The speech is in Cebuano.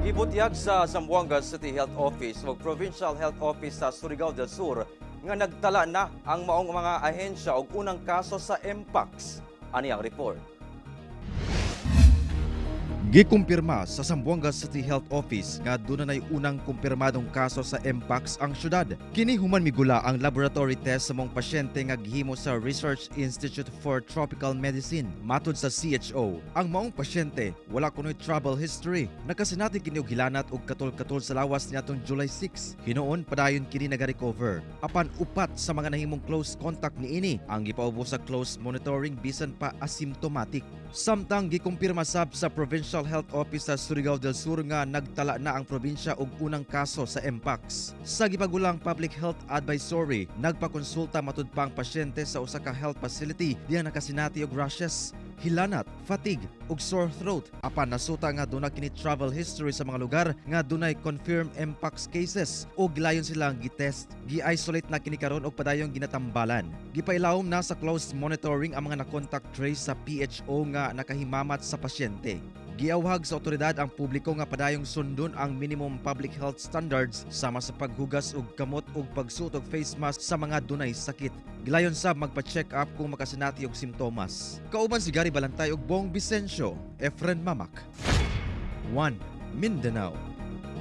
Gibutyag sa Zamboanga City Health Office ug Provincial Health Office sa Surigao del Sur nga nagtala na ang maong mga ahensya og unang kaso sa Mpox. Ani ang report. Gikumpirma sa Zamboanga City Health Office nga duna nay unang kumpirmadong kaso sa Mpox ang syudad. Kini human migula ang laboratory test sa maong pasyente nga gihimo sa Research Institute for Tropical Medicine. Matud sa CHO, ang maong pasyente wala kunoy travel history. Nakasinati kini og hilanat og katol-katol sa lawas niadtong July 6. Hinuon padayon kini naga-recover. Apan upat sa mga nahimong close contact niini ang gipaubos sa close monitoring bisan pa asymptomatic. Samtang gikumpirma sab sa Provincial Health Office sa Surigao del Sur nga nagtala na ang probinsya og unang kaso sa Mpox. Sa gipagulang Public Health Advisory, nagpakonsulta matud pa ang pasyente sa usa ka health facility diya nakasinati og rashes, hilanat, fatigue ug sore throat. Apan nasuta nga duna kini travel history sa mga lugar nga dunay confirmed Mpox cases ug gilayon silang gitest. Gi-isolate na kini karon og padayong ginatambalan. Gipailawom na sa close monitoring ang mga na-contact trace sa PHO nga nakahimamat sa pasyente. Giawhag sa otoridad ang publiko nga padayong sundon ang minimum public health standards sama sa paghugas og kamot ug pagsuot og face mask sa mga dunay sakit. Gilayon sab magpa-check up kung makasinati og simptomas. Kauban si Gary Balantay ug Bong Vicencio, Efren Mamak. 1 Mindanao.